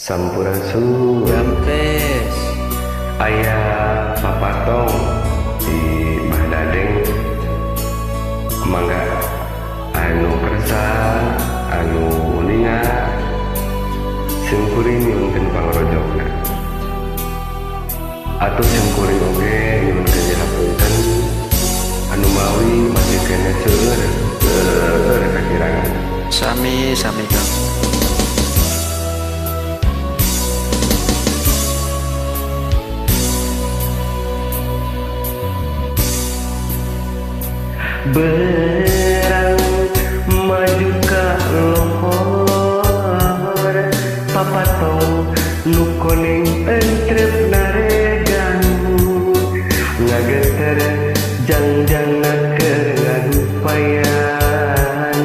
Sampurasun. Rampes. Aya papatong di Mbah Dadeng, mangga anu kersa anu uninga simkuring nyuhunkeun pangrojokna atuh simkuring oge nyuhunkeun dihapunten anu mawi masih keneh seueur seueur kakirangan. Sami sami Kang. Berang maju ka lohor papatong nu koneng entrep naregang ngageter jangjangna keur ngagupayan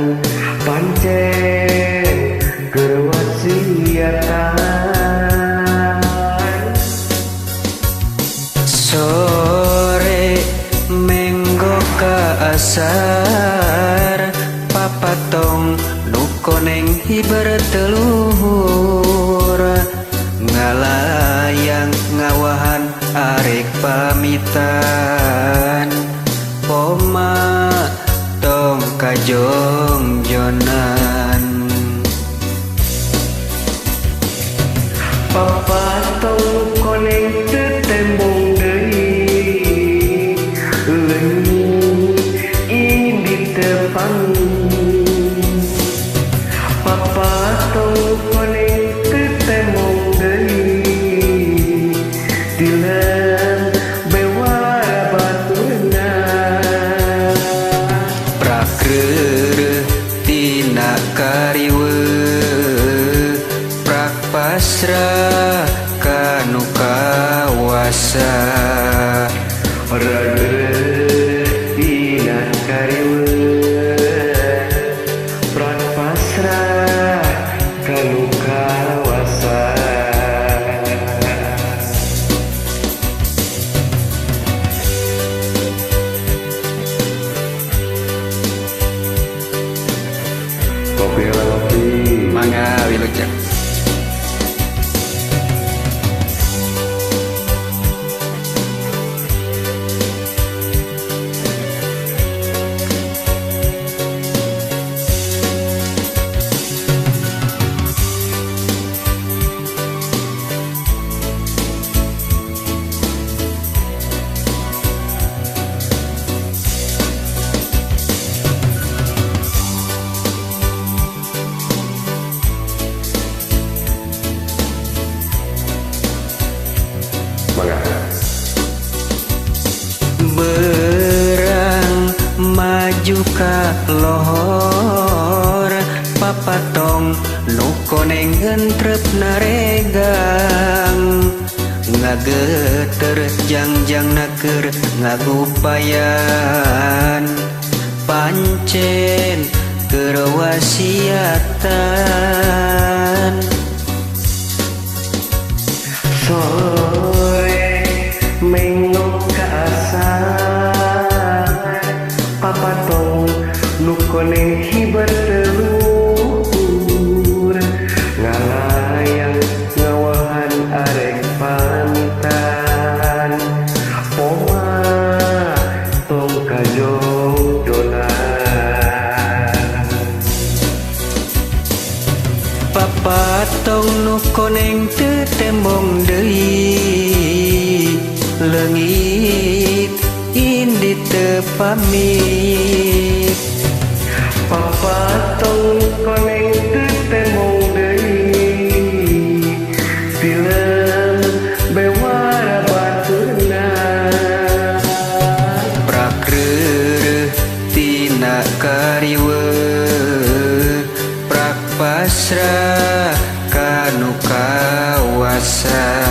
pancen keur wasiatan. Sore menggo ka asar papatong nu koneng hiber teluhur ngalayang ngawahan arek pamitan poma tong kajongjonan. Papatong nu koneng teu tembong deui leungit indi teu pamit. Papatong nu koneng teu tembong deui dilem bewara baturna. Prak reureuh tina kariweuh prak pasrah kanu kawasa. Reureuh tina kariweuh prak pasrah kanu kawasa. Kopi lah kopi. Mangga wilujeng. Berang maju ka lohor papatong nu koneng entrep naregang ngageter jangjangna keur ngagupayan pancen keur wasiatan. Sore menggo ka asar papatong nu koneng hiber teluhur ngalayang ngawahan arek pamitan poma tong kajongjonan. Papatong nu koneng teu tembong deui leungit indi teu pamit. Papatong nu koneng teu tembong deui dilem bewara baturna. Prak reureuh tina kariweuh prak pasrah kanu kawasa.